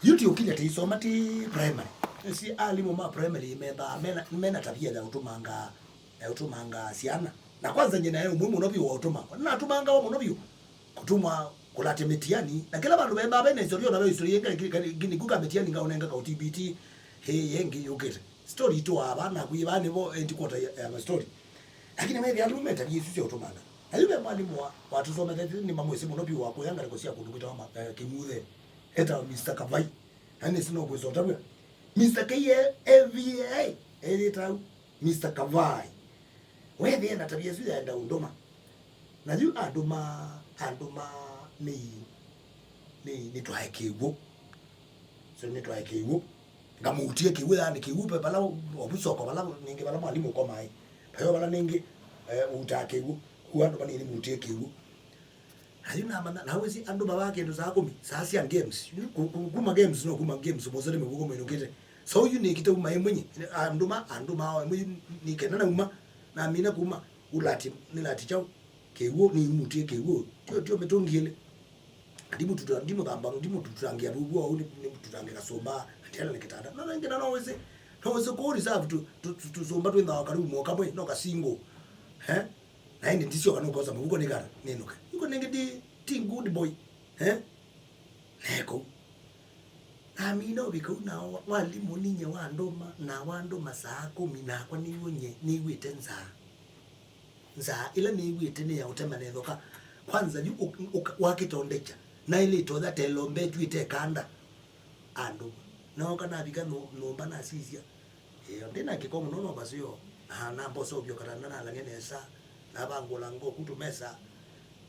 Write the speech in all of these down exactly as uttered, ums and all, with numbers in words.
Yu ti ũkilya tĩisoma ti primary. Nĩsĩ alimũ ma primary methaa mena, mena tavia ya ũtũmanga, ya ũtũmanga syana. Na kwanza nyina e ũmwe mũno vyũ wa ũtũmangwa. Nĩnatũmangawa mũno vyũ. Kũtũmwa kũlatya mĩtiani. Na kĩla vandũ vethaa vena history, ona ve history yĩngĩ, kĩ-, kĩ-, kĩ-, nĩku ka mĩtiani ngaũnenga ka O T B T. Hĩ, yĩngĩ yũkĩte. Story itũ ava, naku ĩvaa nĩvo headquarter ya, ya ma story. Lakini methĩa alimũ me tavia isu sya ũtũmanga. Na yu ve mwalimũ wa, watũsomethetye nĩ mamwĩsĩ mũno vyũ wa kũya ngalĩko sya kũndũ kwĩtawa ma-, eh, Kĩng'uthe. Etawa Mister Kavai. Na nĩsĩ no kwĩsota wĩa. Mister K A V A, eyĩta au. Mister Kavai. Wethĩa na tavia isu yaenda ũndũma. Na yu andũma, andũma nĩ, nĩ, nĩtwae kĩw'ũ. So nĩtwae kĩw'ũ. Ngamũutie kĩw'ũ, yani kĩw'ũ pe vala, ovu soko vala, nĩngĩ vala mwalimũ ũkomae. Payo vala nĩngĩ, eh, ũutaa kĩw'ũ. Kũu andũma nĩnĩmũutie kĩw'ũ. Na yu namanya, na wĩsĩ andũma vaa kĩndũ saa kũmi, saa sya games. Yu ku-, ku-, kuma games no kuma games, mũsele mĩvuko mwĩnũkĩte. So yu nĩkĩte uma ĩmwe nye, andũma, andũma ao ĩmwe yu nĩkenda nauma, namina kuma, ũlati, nĩlati kyaũ, kĩw'ũ, nĩmutie kĩw'ũ, tio, tio mĩtũngi ĩlĩ. Ndimũtuta, ndimũthamba, ndimũtutangĩa vuvu, au nĩ, nĩmũtutangĩa kasũmba, ndiana nĩ kĩtanda. No, no, ĩngĩ na no wĩsĩ, no wĩsĩ kũũ reserve tu, tu, tu, tũsũmba twĩthawa karibu mwaka mwe, no kasingo. Eh? Na ĩndĩ ndisyoka nũkosa mũvuko nĩ kana nĩnũke. Iko nĩngĩ ndi, ti good boy. Eh? Neko. Namina ũvika u na wa-, mwalimũ ninye wandũma, na wandũma saa kũmi, nakwa nĩw'o nye, nĩw'ĩte nzaa. Nzaa ĩla nĩw'ĩte nĩ ya ũtema na ĩthoka. Kwanza yu ũ-, ũka-, wakĩtondekya, na ĩlĩ ĩtonya telombetw'ĩte kanda. Andũ. Nooka navika nyũ-, nyũmba nasisya. Ĩĩ, ndĩ na kĩko mũno no vaseo. Na nambosa ũvyo katanda nalang'e nesa. Navangũla ngoku tũmesa.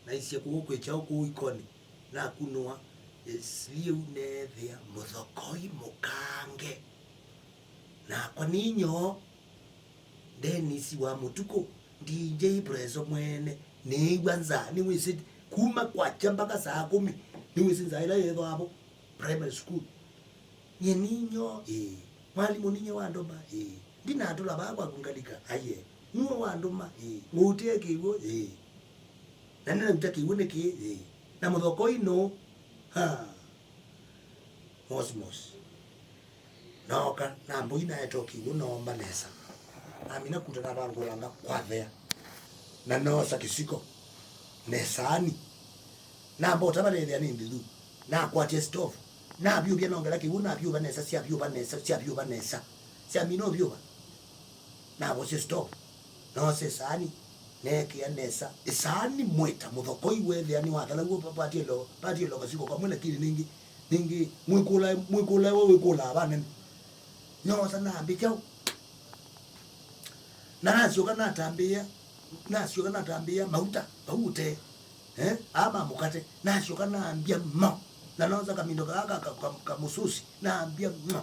Naisye kũu kwĩ kyaũ kũu ikoni. Nakunũa. Ĩsiliu neethĩa mũthokoi mũkange. Nakwa nĩ nyoo. Dennis wa Mũtukũ, D J Prezo mwene, nĩĩw'a nzaa, nĩwĩsĩ kuma kwakya mpaka saa kũmi, nĩwĩsĩ nzaa ĩla yĩthwaa vo primary school. Nyie ninyoo, ĩĩ. Mwalimũ ninye wandũma, ĩĩ. Ndinatũla vaa kwaku ngalika, aiee. Nue wandũma, ĩĩ. Ngũutĩe kĩw'ũ, ĩĩ. Na nĩnauta kĩw'ũ nĩkĩ, ĩĩ. Na mũthokoi nũũ? Ha. Mosi mosi. Nooka, nambũi naete o kĩw'ũ, noomba nesa. Namina kuta navangũlanga kwathea. Na noosa kĩsiko. Nesaani. Namba ũtava neethĩa nĩ ndĩthu. Nakwatya stove. Navyũvya nongela kĩw'ũ, navyũva nesa, syavyũva nesa, syavyũva nesa. Syamina ũvyũva. Navosya stove. Noosa ĩsaani, neekĩa nesa. Ĩsaani mwĩta mũthokoi weethĩa nĩwathela w'o, pa-, patie lo-, patie lo kasiko kamwe, lakini nĩngĩ, nĩngĩ mwĩkũlae, mwĩkũlae we wĩkũlaa vanene. Noosa nambĩkya. Na nasyoka natambĩĩa, nasyoka natambĩĩa mauta, vau ũtee. Eh, aa ma mũkate, nasyoka nambya ma. Na noosa kamindo kaa ka, ka, ka, ka mũsusi, nambya ma.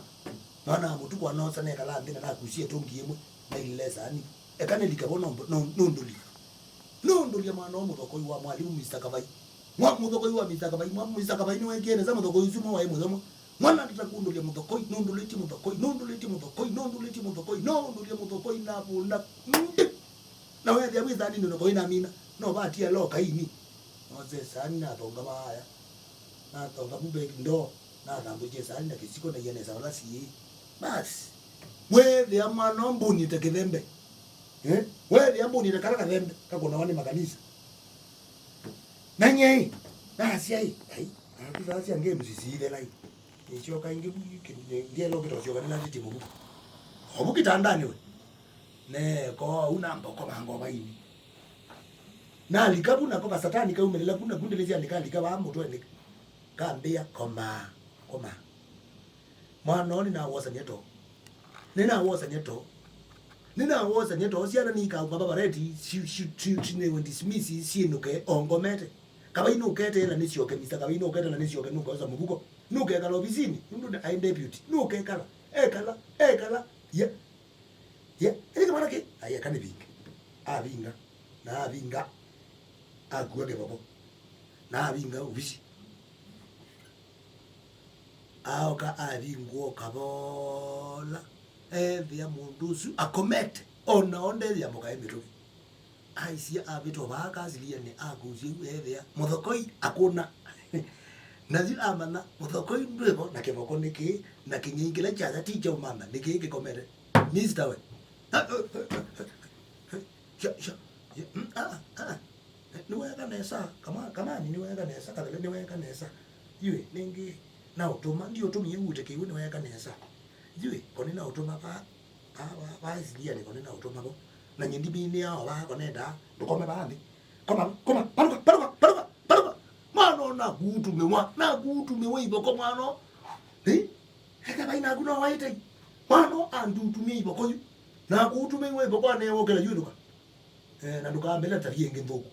Mwana wa mũtukũ anoosa nekala nthĩ na nakusie ĩtũngi ĩmwe, nailile saani. Eka nĩlike vo no, no, nũndũlye. Nũndũlye mwana wa mũthokoi wa mwalimũ Mister Kavai. Mwa mũthokoi wa Mister Kavai, mwa Mister Kavai nĩwekie nesa mũthokoi ũsu mwa waĩ mũthemwa. Mwana atata kũndũlya mũthokoi, nũndũlĩtye mũthokoi, nũndũlĩtye mũthokoi, nũndũlĩtye mũthokoi, nũndũlya mũthokoi na vũnda. Ndĩ. Na weethĩa wĩ thaani nũthokoi namina, no vatia lo kaini. Nose saani nathonga vaaya. Nathonga vube ndoo, nathambũkye saani na kĩsiko na ia nesa vala siĩ. Basi. Weethĩa mwana ũmbũnĩte kĩthembe. Eh? Weethĩa mbũnĩte kala kathembe, kakũnawa nĩ makanisa. Na nyie, nasya ĩ, ai, naku saa sya games siithela ĩ. Nĩsyoka ĩngĩ, ndiela ũkĩta ũsyoka nĩnatĩtie mũvuko. Ovu kĩtandanĩ we. Neeko, au namba ũkomanga ũvainĩ. Nalika vu nako kasatani kaumĩlĩla vu naku ndĩlĩsya nĩkalika vaa mũtwenĩ. Kambĩa, komaa, komaa. Mwana ũũ nĩnawosany'a too. Nĩnawosany'a too. Nĩnawosany'a too. Syana nikauma vava reti, si, si, si, si, nĩwe dismiss, syĩnũke, ongomete. Kavai nũkete ĩla nĩsyoke, Mister Kavai nũkete na nĩsyoke, nũkosa mũvuko. Nũkekala ovisinĩ, nũndũ nĩ aĩ deputy. Nũkekala, ekala, ekala, ya. Ya, ĩlĩ kĩmwana kĩ? Ai, eka nĩvinge. Avinga. Na avinga. Akua kĩvoko. Na avinga ovisi. Aoka avingũa kavola. Ethĩa mũndũ ũsu akomete. Ona ondethĩa mũkaĩ mĩtũkĩ. Aisye avĩtwa vaa kasilianĩ akũsya yu ethĩa. Mũthokoi akũna. Na yu amanya mũthokoi ndwĩvo, na kĩvoko nĩ kĩĩ, na kĩng'ei kĩla kyaya ti kya ũmantha, nĩ kĩĩ kĩkomete. Mister we. Sha, sha, sha, mm, ah, ah. Nĩweeka nesa, kama, kamani nĩweeka nesa, kathele nĩweeka nesa. Yui, nĩngĩ, naũtũma, ndiũtũmie ũũte kĩw'ũ, nĩweeka nesa. Yui, koni naũtũma va, va, va, va Isilianĩ koni naũtũma vo. Na nyie ndiminĩaa o vaa konendaa, ndũkome vaa nthĩ. Koma, koma, palũka, palũka, palũka, palũka. Mwana o nakuutumĩwa, nakuutumĩwa ivoko mwana o. Ĩ? Eka vai naku no waĩte. Mwana o andutumie ivoko yu. Nakuutumĩiwe ivoko aneewokela yu ndũka. Eh, na ndũkambĩle tabia ĩngĩ nthũku.